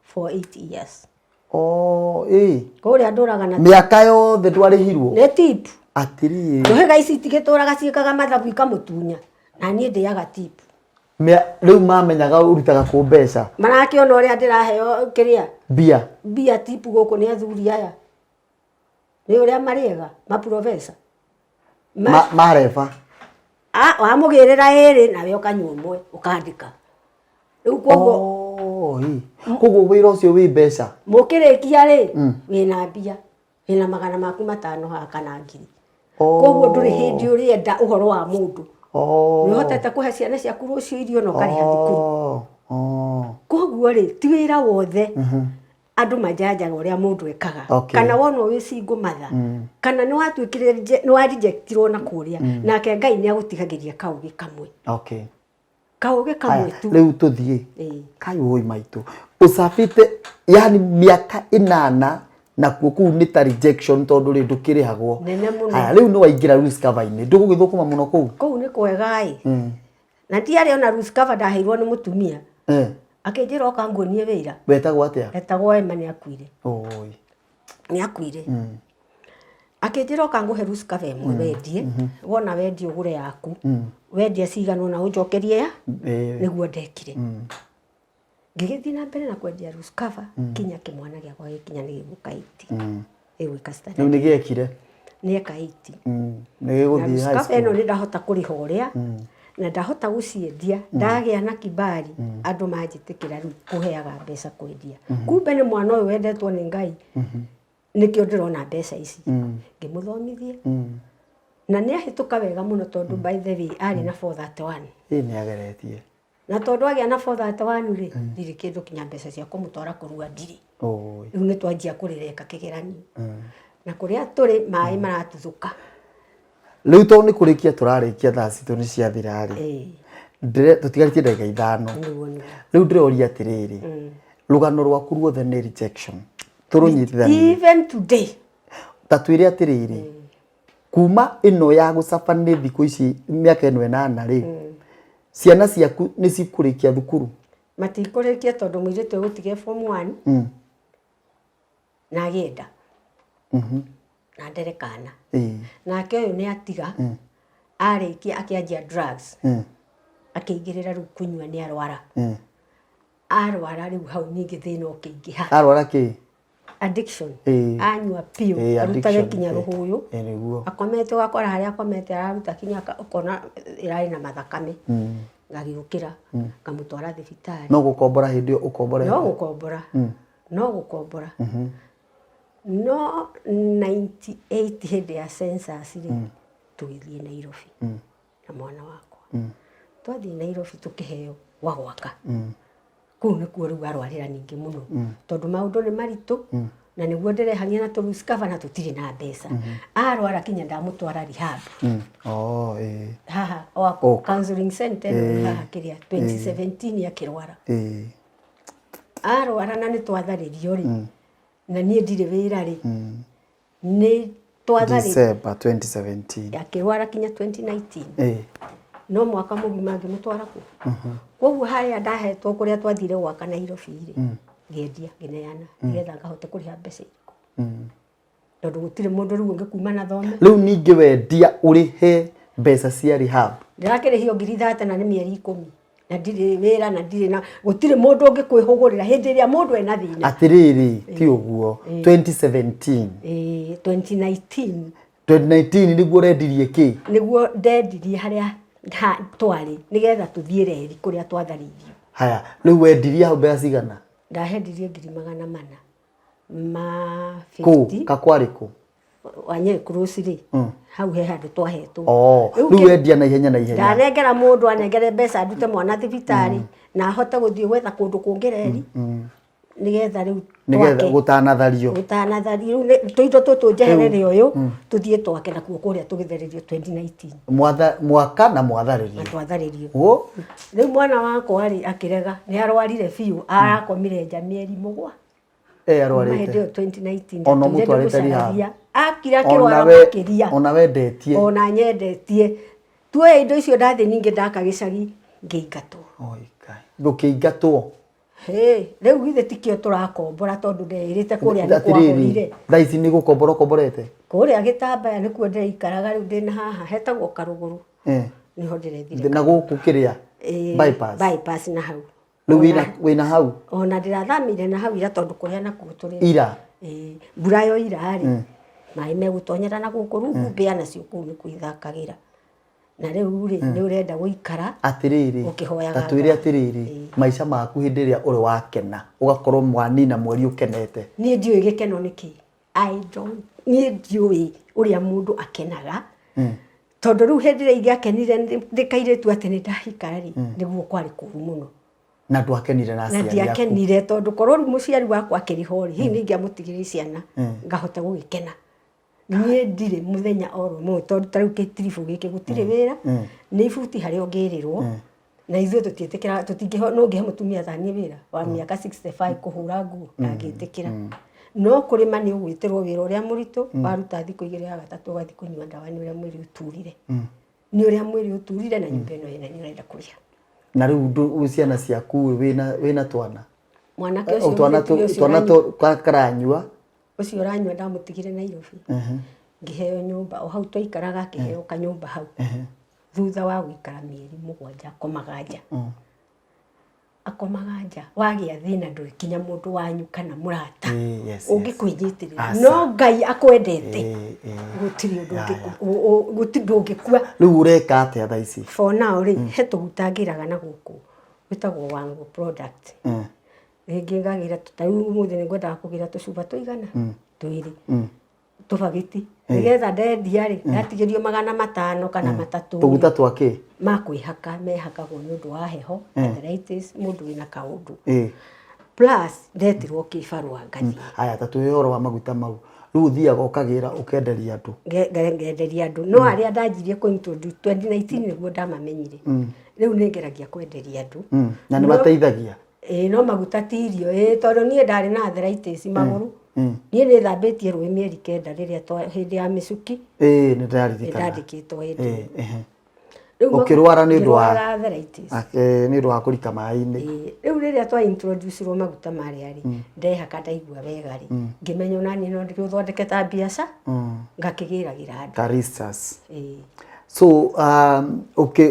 for 8 years. Oh, ĩĩ. Kũrĩa ndũraga na Mĩaka yothe ndwarĩhirwo? Nĩ tip. Atĩrĩrĩ. Njũhĩga ici itigĩtũraga ciĩkaga mathabu ikamũtunya, na niĩ ndĩaga tip. Rĩu mamenyaga ũrutaga kũ mbeca? Marakĩona ũrĩa ndĩraheo kĩrĩa? Mbia. Mbia tip gũkũ nĩ athuri aya. Nĩ ũrĩa marĩega, maprofesa. Mareba. Wamũgĩrĩra ĩrĩ nawe ũkanyua ũmwe ũkandĩka. Rĩu koguo Oh, ĩ. Koguo wĩra ũcio wĩ mbeca. Mũkĩrĩkia rĩ, wĩna mbia, wĩna 500 haha kana 1000. Koguo ndũrĩ hĩndĩ ũrĩenda ũhoro wa mũndũ. Nĩ ũhotete kũhe ciana ciaku rũciũ irio na ũkarĩha thukuru. Koguo rĩ, ti wĩra wothe andũ manjanjaga ũrĩa mũndũ ekaga. Kana wonwo wĩ single mother, kana nĩ watuĩkire nĩ wa rejectirwo na kũrĩa, nake Ngai nĩ agũtigagĩria kaũgĩ kamwe. Kaũgĩ kamwe tu. Rĩu tũthiĩ. Kai woi maitũ. Ũcabĩte yani mĩaka 8 nakuo kũu nĩ ta rejection tondũ rĩ ndũkĩrĩhagwo. Nene mũno. Haya, rĩu nĩ waingĩra loose cover-inĩ. Ndũgũgĩthũkũma mũno kũu? Kũu nĩ kwega ĩ. Na ndiarĩ ona loose cover ndaheirwo nĩ mũtumia. Akĩnjĩra oka nguonie wĩra. Wetagwo atĩa? Etagwo Emma, nĩ akuire. Oi. Nĩ akuire. Akĩnjĩra oka ngũhe loose cover ĩmwe wendie. Wona wendie ũgũre yaku. Wendia cigana ũna ũnjokerie ya? Nĩguo ndekire. Ngĩgĩthiĩ na mbere na kwendia loose cover kinya kĩmwana gĩakwa gĩkinya nĩ gĩgũka 8. Gĩgwĩka standard. Rĩu nĩ gĩekire? Nĩ eka 8. Nĩ gĩgũthiĩ Na loose high cover ĩno school. nĩ ndahota kũrĩha ũrĩa, na ndahota gũciendia, ndagĩa na kibali, andũ manjĩtĩkĩra rĩu kũheaga mbeca kwendia. Kumbe nĩ mwana ũyũ wendetwo nĩ Ngai, nĩkĩo ndĩrona mbeca ici. Ngĩmũthomithia. Na nĩ ahĩtũka wega mũno tondũ by the way arĩ na 431. Ĩ nĩ ageretie. Na tondũ agĩa na 431 rĩ, ndirĩ kĩndũ kinya mbeca cia kũmũtwara kũrua ndirĩ. Rĩu nĩ twanjia kũrĩreka kĩgeranio. Na kũrĩa tũrĩ maĩ maratuthũka. Rĩu tondũ nĩ kũrĩkia tũrarĩkia, thaa citũ nĩ ciathira rĩ, tũtigarĩtie ndagĩka 5. Nĩguo, nĩguo. Rĩu ndĩroria atĩrĩrĩ, rũgano rwaku ruothe nĩ rejection. Tũrũnyitithanie. Even today. Ta twĩre atĩrĩrĩ, kuma ĩno ya gũcaba nĩ thikũ ici mĩaka ĩno 8 rĩ, ciana ciaku nĩ cikũrĩkia thukuru? Matikũrĩkia tondũ mũirĩtu egũtiga form 1. Na agĩenda. Na ndere kana. Nake ũyũ nĩ atiga, arĩkia akĩanjia drugs. Akĩingĩrĩra rĩu kũnyua nĩ arwara. Arwara rĩu hau ningĩ thĩna ũkĩingĩha. Arwara kĩ? Addiction. Anyua biũ, arutage Addiction. kinya rũhũyũ. Nĩguo. Akomete ũgakora harĩa akomete araruta kinya ũkona ĩrarĩ na mathakame. Ngagĩũkĩra, ngamũtwara thibitarĩ. No gũkombora hĩndĩ ĩyo ũkomborete? No gũkombora. No gũkombora. No 98 hĩndĩ ya census rĩ, tũgĩthiĩ Nairobi na mwana wakwa. Twathiĩ Nairobi tũkĩheo gwa gwaka. Kũu nĩkuo rĩu arwarĩra ningĩ mũno. Tondũ maũndũ nĩ maritũ, na nĩguo ndĩrehania na tũ-loose cover na tũtirĩ na mbeca. Arwara kinya ndamũtwara rehab. Oh, ĩĩ. Haha, o counseling center ĩno haha kĩrĩa, 2017 akĩrwara. Arwara na nĩ twatharĩrio rĩ, na niĩ ndirĩ wĩra rĩ, nĩ twatharĩrio. December 2017. Akĩrwara kinya 2019. No mwaka mũgima ngĩmũtwara kũ. Koguo harĩa ndahetwo kũrĩa twathire gwaka Nairobi rĩ, ngĩendia, ngĩneana, nĩgetha ngahote kũrĩha mbeca irĩkũ. Tondũ gũtirĩ mũndũ rĩu ũngĩ kuma na thome. Rĩu ningĩ wendia ũrĩhe mbeca cia rehab. Ndĩrakĩrĩhio ngiri thate na nĩ mĩeri 10. Na ndirĩ wĩra na ndirĩ na gũtirĩ mũndũ ũngĩkwĩhũgũrĩra hĩndĩ ĩrĩa mũndũ ena thĩna. Atĩrĩrĩ, ti ũguo. 2017. 2019. 2019 nĩguo ũrendirie kĩ? Nĩguo ndendirie harĩa twarĩ nĩgetha tũthiĩ reri kũrĩa twatharĩirio. Haya, rĩu wendirie hau mbeca cigana? Ndahendirie ngiri magana mana ma Kũ? fifty. Kakwarĩ kũ? Wanyeri Cross rĩ, hau he handũ twahetwo. Oh, Rĩu rĩu wendia na ihenya na ihenya. Ndanengera mũndũ anengere mbeca ndute mwana thibitarĩ na ahote gũthiĩ gwetha kũndũ kũngĩ reri. Nĩgetha rĩu Nĩgetha twake. Gũtanathario. Gũtanathario. Rĩu tũindo tũtũ njeherere ũyũ, tũthiĩ twake nakuo kũrĩa tũgĩthererio 2019. Mwatha, mwaka na mwatharĩrio. Na twatharĩrio. Wo. Rĩu mwana wakwa rĩ, akĩrega, nĩ arwarire biũ, arakomire nja mĩeri 7. Eh, Kuma hĩndĩ arwarĩte. ĩyo 2019 Ona ndatũire mũtwarĩte rehab. ndĩmũcaragia. Akira akĩrwara Ona we makĩria. Ona wendetie. Ona nyendetie. Tuoya indo icio, ndathiĩ ningĩ ndaka gĩcagi, ngĩingatwo. Oi Ngai. Gũkĩingatwo. Hĩ, rĩu githĩ tikĩo tũrakombora, tondũ ndeĩrĩte kũrĩa nĩ Atĩrĩrĩ, kwahorire. Thaa ici nĩ gũkombora ũkomborete? Kũrĩa gĩtambaya nĩkuo ndĩraikaraga rĩu, ndĩna haha hetagwo Karũgũrũ. Nĩho ndĩrethire. Na gũkũ kĩrĩa? Ĩĩ, Bypass. Bypass na hau. Rĩu wĩna hau? Ona ndĩrathamire na hau ira, tondũ kũrĩa nakuo tũrĩ Ira. Ĩĩ, mbura yoira rĩ, maĩ megũtonyera na gũkũ rungu, mbĩa nacio kũu nĩkuo ithakagĩra. Na rĩu rĩ, nĩ ũrenda gũikara Atĩrĩrĩ, ũkĩhoyaga ta twĩre Ngai. Atĩrĩrĩ, maica maku hĩndĩ ĩrĩa ũrĩ wakena, ũgakorwo mwanina mweri ũkenete. Niĩ ndiũĩ gĩkeno nĩ kĩ. I don't, niĩ ndiũĩ ũrĩa mũndũ akenaga, tondũ rĩu hĩndĩ ĩrĩa ingĩakenire ndĩ kairĩtu atĩ nĩ ndahika rĩ, nĩguo kwarĩ kũru mũno. Na ndwakenire na Na aciari aku. Ndiakenire, tondũ korwo rĩu mũciari wakwa akĩrĩ ho rĩ, hihi nĩ ingĩamũtigĩrĩire ciana ngahota gũgĩkena. Niĩ ndirĩ mũthenya oro ũmwe, tondũ ta rĩu gĩtiribũ gĩkĩ gũtirĩ wĩra, nĩ ibuti harĩa ũngĩrĩrwo, na ithuĩ tũtiĩtĩkĩra, tũtingĩho. No ũngĩhe mũtumia ta niĩ wĩra wa mĩaka 65 kũhũra nguo, ndangĩtĩkĩra. No kũrĩma nĩ ũgwĩtĩrwo wĩra ũrĩa mũritũ, waruta thikũ 2, ya gatatũ ũgathiĩ kũnyua ndawa, nĩ ũrĩa mwĩrĩ ũturire, nĩ ũrĩa mwĩrĩ ũturire, na nyũmba ĩno ĩna nĩ ũrenda kũrĩha. Na rĩu ciana ciaku wĩna twana? Mwanake O ũcio twana mũirĩtu ũcio twana ũranyua. Karanyua. Ũcio ũranyua ndamũtigire Nairobi, ngĩheo nyũmba o hau twaikaraga, akĩheo kanyũmba hau thutha wa gũikara mĩeri 7 akomaga nja, akomaga nja. Wagĩa thĩna ndũrĩ kinya mũndũ wanyu kana mũrata ũngĩkwĩnyitĩrĩra. Aca. No Ngai akwendete, gũtirĩ ũndũ gũtirĩ ndũngĩkua. Rĩu ũreka atĩa thaa ici? For now rĩ, he tũguta ngĩraga na gũkũ wĩtagwo Wango product. Rĩngĩ ngagĩra, ta rĩu ũmũthĩ nĩ ngwendaga kũgĩra tũcuba tũigana twĩrĩ, tũbagĩti, nĩgetha ndendia rĩ, ndatigĩrio 500 kana 300. Tũguta twa kĩ? Ma kwĩhaka, mehakagwo nĩ ũndũ wa heho, arthritis, mũndũ wĩna kaũndũ. Plus ndetirwo kĩbarũa ngathiĩ. Haya, ta twĩhe ũhoro wa maguta mau. Rĩu ũthiaga ũkagĩra ũkenderia andũ? Ngenderia andũ, no arĩa ndanjirie kũ introduce 2019 nĩguo ndamamenyire. Rĩu nĩ ngeragia kwenderia andũ. Na nĩ mateithagia? Ĩĩ, no maguta ti irio. Ĩĩ, tondũ niĩ ndarĩ na arthritis magũrũ. Niĩ nĩ thambĩtie rũĩ mĩeri 9 rĩrĩa hĩndĩ ya mĩcuki. Ĩĩ, nĩ Nĩ ndĩraririkana. Ndandĩkĩtwo hĩndĩ ĩyo. Rĩu Ũkĩrwara nĩ ũndũ wa ngĩrwara arthritis. Nĩ ũndũ wa kũrika maĩ-inĩ. Ĩĩ, rĩu rĩrĩa twa introduce-irwo maguta marĩa rĩ, ndehaka ndaigua wega rĩ, ngĩmenya ona niĩ no ndĩũthondeke ta biacara, ngakĩgĩragĩra andũ. Caristas. Ĩĩ. So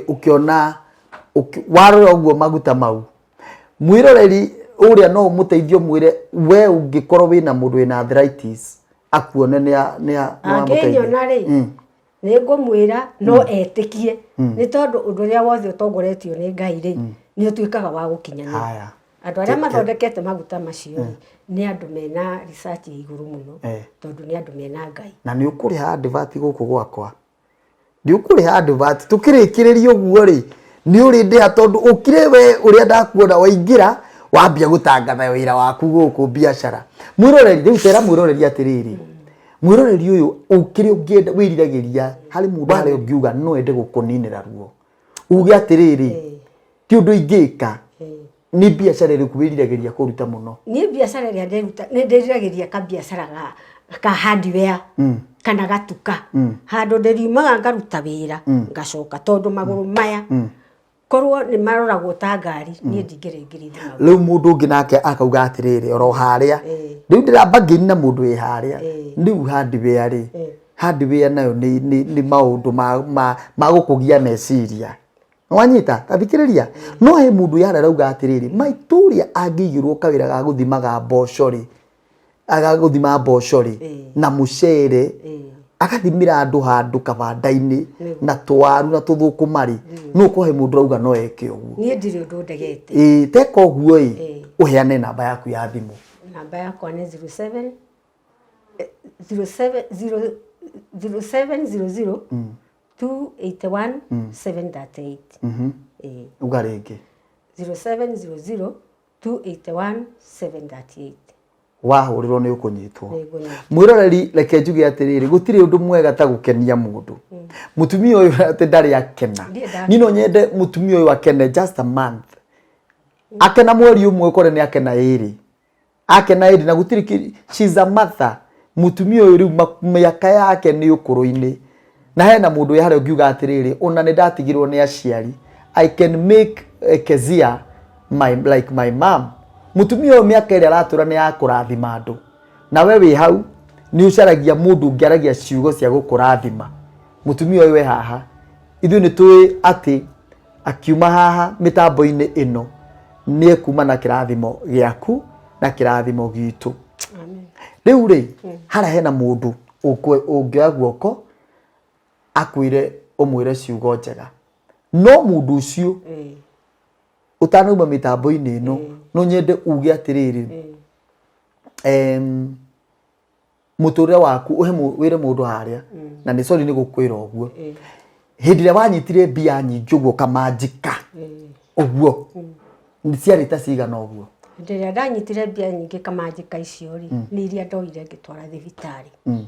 ũkĩona warora ũguo maguta mau, mwĩroreri ũrĩa no ũmũteithie, ũmwĩre we ũngĩkorwo wĩna mũndũ wĩna arthritis akuone nĩ wamũteithia. Angĩnyona rĩ, nĩ ngũmwĩra no etĩkie, nĩ tondũ ũndũ ũrĩa wothe ũtongoretio nĩ Ngai rĩ, nĩ ũtuĩkaga wa gũkinyanĩra. Haya. Andũ arĩa mathondekete maguta macio rĩ, nĩ andũ mena research ya igũrũ mũno, tondũ nĩ andũ mena Ngai. Na nĩ ũkũrĩha advert gũkũ gwakwa, nĩ ũkũrĩha advert tũkĩrĩkĩrĩria ũguo rĩ, nĩ ũrĩ ndĩha, tondũ ũkire we ũrĩa ndakuona waingĩra wambia gũtangatha wĩra waku gũkũ biacara. Mwĩroreri, rĩu tera mwĩroreri atĩrĩrĩ, mwĩroreri ũyũ ũkĩrĩ ũngĩenda wĩriragĩria harĩ mũndũ harĩa ũngiuga no ende gũkũninĩra ruo, uge atĩrĩrĩ, ti ũndũ ingĩka, nĩ biacara ĩrĩkũ wĩriragĩria kũruta mũno? Niĩ biacara ĩrĩa ndĩruta, nĩ ndĩriragĩria kabiacara ga hardware kana gatuka, handũ ndĩriumaga ngaruta wĩra ngacoka, tondũ magũrũ maya korwo nĩ maroragwo ta ngari, niĩ ndingĩrĩngĩrithia magũrũ. Rĩu mũndũ ũngĩ nake akauga atĩrĩrĩ, oro harĩa rĩu ndĩramba ngĩnina mũndũ wĩ harĩa rĩu hardware rĩ, hardware nayo nĩ maũndũ ma gũkũgia meciria. Wanyita tathikĩrĩria, no he mũndũ yarĩa arauga atĩrĩrĩ, maitũ ũrĩa angĩigĩrwo kawĩra ga gũthimaga mboco rĩ, agagũthima mboco rĩ na mũcere, agathimĩra andũ handũ kabanda-inĩ na twaru na tũthũkũma rĩ, no ũkorwo he mũndũ ũrauga no eke ũguo. Niĩ ndirĩ ũndũ ndegete. Ĩĩ, teka ũguo ĩ, ũheane namba yaku ya thimũ. Namba yakwa nĩ 07 07 0 0700 281 738. Ĩĩ. Uga rĩngĩ. 0700. 281 738. Wahũrĩrwo nĩ ũkũnyitwo. Nĩngũnyitwo. Mwĩroreri, reke njuge atĩrĩrĩ, gũtirĩ ũndũ mwega ta gũkenia mũndũ. Mũtumia ũyũ atĩ ndarĩ akena. Ndirĩ ndakena. Niĩ no nyende mũtumia ũyũ akene just a month. Akena mweri ũmwe, ũkore nĩ akena ĩrĩ, akena ĩrĩ, na gũtirĩ she's a mother. Mũtumia ũyũ rĩu mĩaka yake nĩ ũkũrũ-inĩ, na hena mũndũ wĩ harĩa ũngiuga atĩrĩrĩ, ona nĩ ndatigirwo nĩ aciari, I can make Kezia my, like my mom. Mũtumia ũyũ mĩaka ĩrĩa aratũra nĩ ya kũrathima andũ, na we wĩ hau nĩ ũcaragia mũndũ ũngĩaragia ciugo cia gũkũrathima. Mũtumia ũyũ we haha, ithuĩ nĩ tũĩ atĩ akiuma haha mĩtambo-inĩ ĩno nĩ ekuma na kĩrathimo gĩaku na kĩrathimo gitũ. Amen. Rĩu rĩ, harĩa hena mũndũ ũngĩoya guoko akwĩre, ũmwĩre ciugo njega, no mũndũ ũcio ũtanauma mĩtambo-inĩ ĩno, no nyende uge atĩrĩrĩ, mũtũrĩre waku ũhe wĩre mũndũ harĩa, na nĩ sorry nĩ gũkwĩra ũguo, hĩndĩ ĩrĩa wanyitire mbia nyingĩ ũguo kamanjika ũguo, nĩ ciarĩ ta cigana ũguo? Hĩndĩ ĩrĩa ndanyitire mbia nyingĩ kamanjĩka icio rĩ, nĩ iria ndoire ngĩtwara thibitarĩ,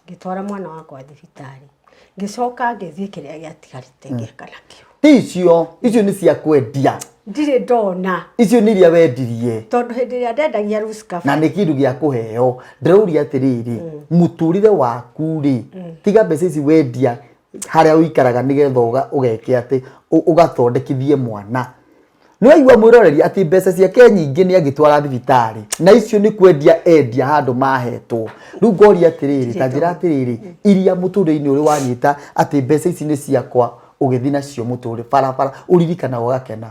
ngĩtwara mwana wakwa thibitarĩ, ngĩcoka ngĩthiĩ kĩrĩa gĩatigarĩte ngĩaka nakĩo. Ti icio, icio nĩ cia kwendia. Ndirĩ ndona. Icio nĩ iria wendirie. Tondũ hĩndĩ ĩrĩa ndendagia Lucifer. Na nĩ kĩndũ gĩa kũheo. Ndĩrauria atĩrĩrĩ, mũtũrĩre waku rĩ, tiga mbeca ici wendia harĩa ũikaraga nĩgetha ũgeke atĩ ũgathondekithie mwana. Nĩ waigua mwĩroreri atĩ mbeca ciake nyingĩ nĩ agĩtwara thibitarĩ, na icio nĩ kwendia endia handũ mahetwo. Rĩu ngoria atĩrĩrĩ, ta njĩra atĩrĩrĩ, iria mũtũrĩre-inĩ ũrĩ wanyita atĩ mbeca ici nĩ ciakwa, ũgĩthiĩ nacio mũtũrĩre barabara, ũririkanaga ũgakena?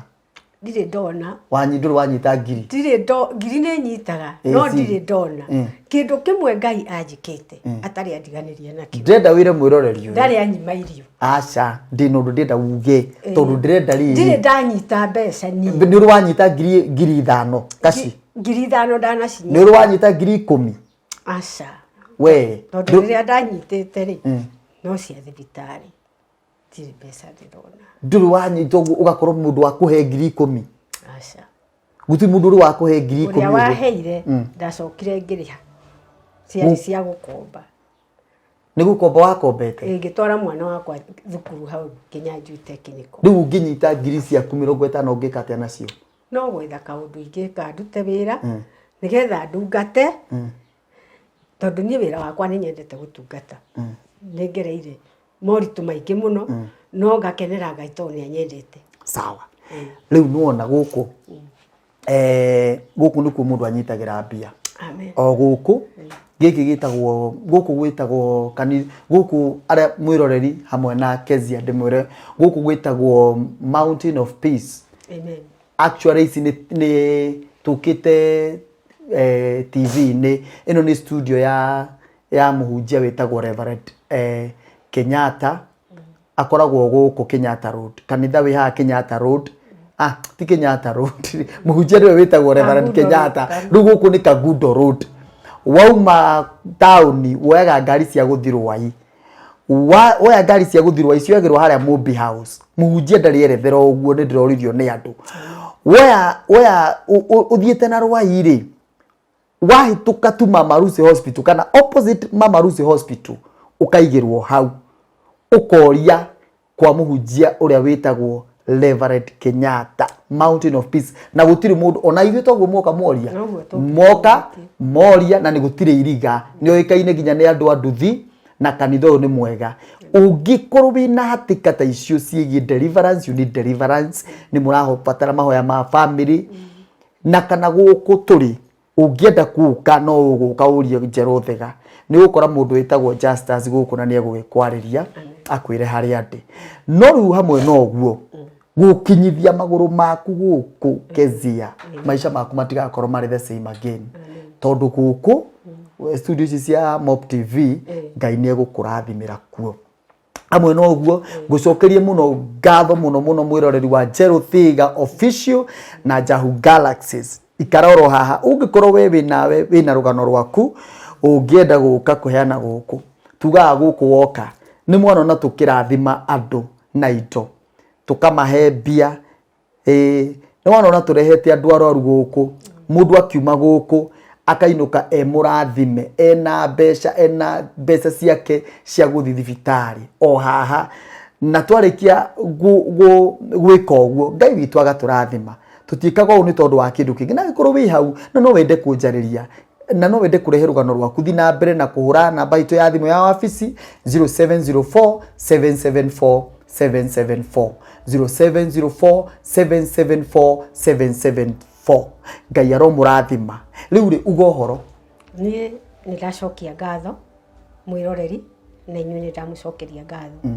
Ndirĩ ndona. Wanyi ndũrĩ wanyita ngiri? Ndirĩ ndo ngiri nĩ nyitaga, no ndirĩ ndona. Kĩndũ kĩmwe Ngai anjĩkĩte atarĩ andiganĩria nakĩo. Ndĩrenda wĩre mwĩroreri ũyũ. Ndarĩ anyima irio. Aca, ndĩna ũndũ ndĩrenda uge, tondũ ndĩrenda rĩrĩ. Ndirĩ ndanyita mbeca niĩ. Nĩ ũrĩ wanyita 5,000 kaci? 5,000 ndanacinyita. Nĩ ũrĩ wanyita 10,000? Aca. We. Tondũ rĩrĩa ndanyitĩte rĩ, no cia thibitarĩ. Ndirĩ mbeca ndĩrona. Ndũrĩ wanyita ũguo ũgakorwo mũndũ wa kũhe 10,000? Aca. Gũtirĩ mũndũ ũrĩ wa kũhe 10,000 Ũrĩa ũguo? waheire, ndacokire ngĩrĩha. Ciarĩ cia gũkomba. Nĩ gũkomba wakombete? Ĩ, ngĩtwara mwana wakwa thukuru hau Kinyanjui Technical. Rĩu ũngĩnyita ngiri ciaku 50 ũngĩka atĩa nacio? No gwetha kaũndũ ingĩka, ndute wĩra nĩgetha ndungate, tondũ niĩ wĩra wakwa nĩ nyendete gũtungata. Nĩ ngereire moritũ maingĩ mũno, no ngakenera Ngai tondũ nĩ anyendete. Sawa. Rĩu nĩwona gũkũ, gũkũ nĩkuo mũndũ anyitagĩra mbia. Amen. O gũkũ, gĩkĩ gĩtagwo, gũkũ gwĩtagwo gũkũ arĩa mwĩroreri hamwe na Kezia ndĩmwĩre, gũkũ gwĩtagwo Mountain of Peace. Amen. Actually ici nĩ tũkĩte, TV-inĩ ĩno nĩ studio ya mũhunjia wĩtagwo Reverend Kenyatta. Akoragwo gũkũ Kenyatta Road, kanitha wĩ haha Kenyatta Road. Ah, ti Kenyatta Road, mũhunjia nĩwe wĩtagwo Reverend Kangundo Road, Kenyatta. Rĩu gũkũ nĩ Kangundo Road. Wauma taũni woyaga ngari cia gũthiĩ Rwai. Woya ngari cia gũthiĩ Rwai cioyagĩrwo harĩa Mobi House. Mũhunjia ndarĩ erethera ũguo, nĩ ndĩroririo nĩ andũ. Woya ũthiĩte na Rwai rĩ, wahĩtũka tu Mama Lucy Hospital kana opposite Mama Lucy Hospital, ũkaigĩrwo hau, ũkoria kwa mũhunjia ũrĩa wĩtagwo Reverend Kenyatta, Mountain of Peace. Na gũtirĩ mũndũ ona ithuĩ toguo moka moria. Noguo tũngĩ- Moka moria, na nĩ gũtirĩ iriga, nĩ oĩkaine nginya nĩ andũ a nduthi, na kanitha ũyũ nĩ mwega. Ũngĩkorwo wĩna hatĩka ta icio ciĩgiĩ deliverance, you need deliverance, nĩ mũrabatara mahoya ma family, na kana gũkũ tũrĩ ũngĩenda gũka no ũgũka ũrie Njerũ Thega, nĩ ũgũkora mũndũ wĩtagwo Justus gũkũ na nĩ egũgĩkwarĩria akwĩre harĩa ndĩ. No rĩu hamwe na ũguo, gũkinyithia magũrũ maku gũkũ Kezia, maica maku matigakorwo marĩ the same again, tondũ gũkũ studio ici cia Mop TV, Ngai nĩ egũkũrathimĩra kuo. Hamwe na ũguo, ngũcokerie mũno ngatho mũno mũno, mwĩroreri wa Njerũ Thiga Official na Jahu Galaxies. Ikara oro haha, ũngĩkorwo we wĩnawe wĩna rũgano rwaku ũngĩenda gũka kũheana gũkũ, tugaga gũkũ woka nĩ mwana na tũkĩrathima andũ na indo, tũkamahe mbia. Nĩ wona tũrehete andũ arwaru gũkũ, mũndũ akiuma gũkũ akainũka e mũrathime, ena mbeca, ena mbeca ciake cia gũthiĩ thibitarĩ o haha. Na twarĩkia gwĩka ũguo, Ngai witũ agatũrathima. Tũtiĩkaga ũũ nĩ tondũ wa kĩndũ kĩngĩ. Na angĩkorwo wĩ hau na no wende kũnjarĩria, na no wende kũrehe rũgano rwaku, thiĩ na mbere na kũhũra namba itũ ya thimũ ya wabici 0704 774 774, 0704 774 774. Ngai aromũrathima. Rĩu rĩ, uga ũhoro. Niĩ nĩ ndacokia ngatho mwĩroreri, na inyuĩ nĩ ndamũcokeria ngatho.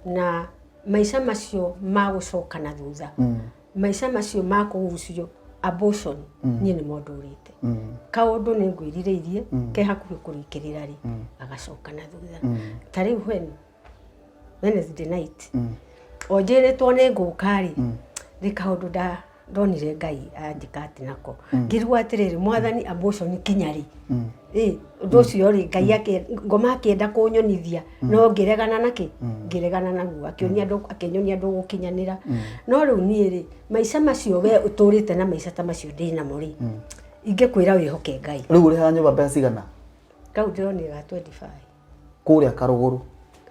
Na maica macio ma gũcoka na thutha, maica macio ma kũgucio abortion, niĩ nĩmo ndũrĩte. Kaũndũ nĩ ngwĩrirĩirie ke hakuhĩ kũrĩkĩrĩra rĩ, gagacoka na thutha. Ta rĩu when Wednesday night o njĩrĩtwo nĩ ngũka rĩ, nĩ kaũndũ ndonire Ngai anjĩka atĩ nako ngĩrigwo atĩrĩrĩ, Mwathani, abortion kinya rĩ? Ĩ ũndũ ũcio rĩ, Ngai ngoma akĩenda kũnyonithia, no ngĩregana nakĩ, ngĩregana naguo, akĩonia ndũ, akĩnyonia ndũgũkinyanĩra. No rĩu niĩ rĩ, maica macio we ũtũrĩte na maica ta macio ndĩ namo rĩ, ingĩkwĩra wĩhoke Ngai. Rĩu ũrĩhaga nyũmba mbeca cigana? Kau ndĩronire ga 25. Kũrĩa Karũgũrũ?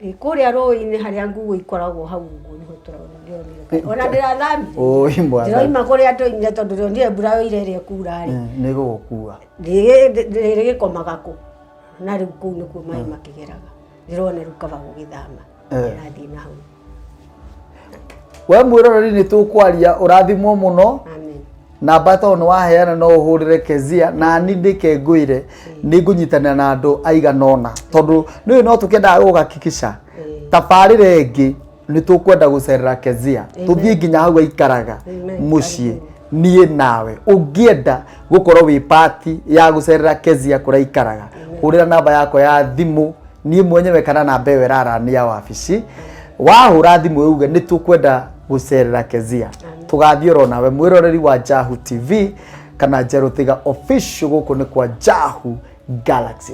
Ĩ, kũrĩa rũĩ-inĩ harĩa nguo ikoragwo hau ũguo nĩho ndĩronire. Ona ndĩrathamire. Ũi Mwathani. Ndĩroima kũrĩa ndoimire tondũ ndĩronire mbura yoire ĩrĩa ĩkura rĩ. Nĩ gũgũkua. Rĩgĩkomaga kũ na rĩu kũu nĩkuo maĩ makĩgeraga. Ndĩrona rĩu kaba gũgĩthama. Ndĩrathiĩ na hau. We mwĩroreri, nĩ tũkwaria, ũrathimwo mũno. Amen. Namba tondũ nĩ waheana, no ũhũrĩre Kezia na ni ndĩke ngwĩre nĩ ngũnyitanĩra na andũ aigana ũna, tondũ nĩũĩ no tũkĩendaga gũgakikisha tabarĩra ĩngĩ. Nĩ tũkwenda gũcerera Kezia, tũthiĩ nginya hau aikaraga. Amen. Mũciĩ niĩ nawe ũngĩenda gũkorwo wĩ pati ya gũcerera Kezia kũrĩa aikaraga, hũrĩra namba yakwa ya thimũ niĩ mwenyewe kana namba ĩyo ĩrarania ya wabici. Wahũra thimũ uge nĩ tũkwenda gũcerera Kezia, tũgathiĩ oro nawe. Mwĩroreri wa Jahu TV kana Njerũtiga Official, gũkũ nĩ kwa Jahu Galaxies.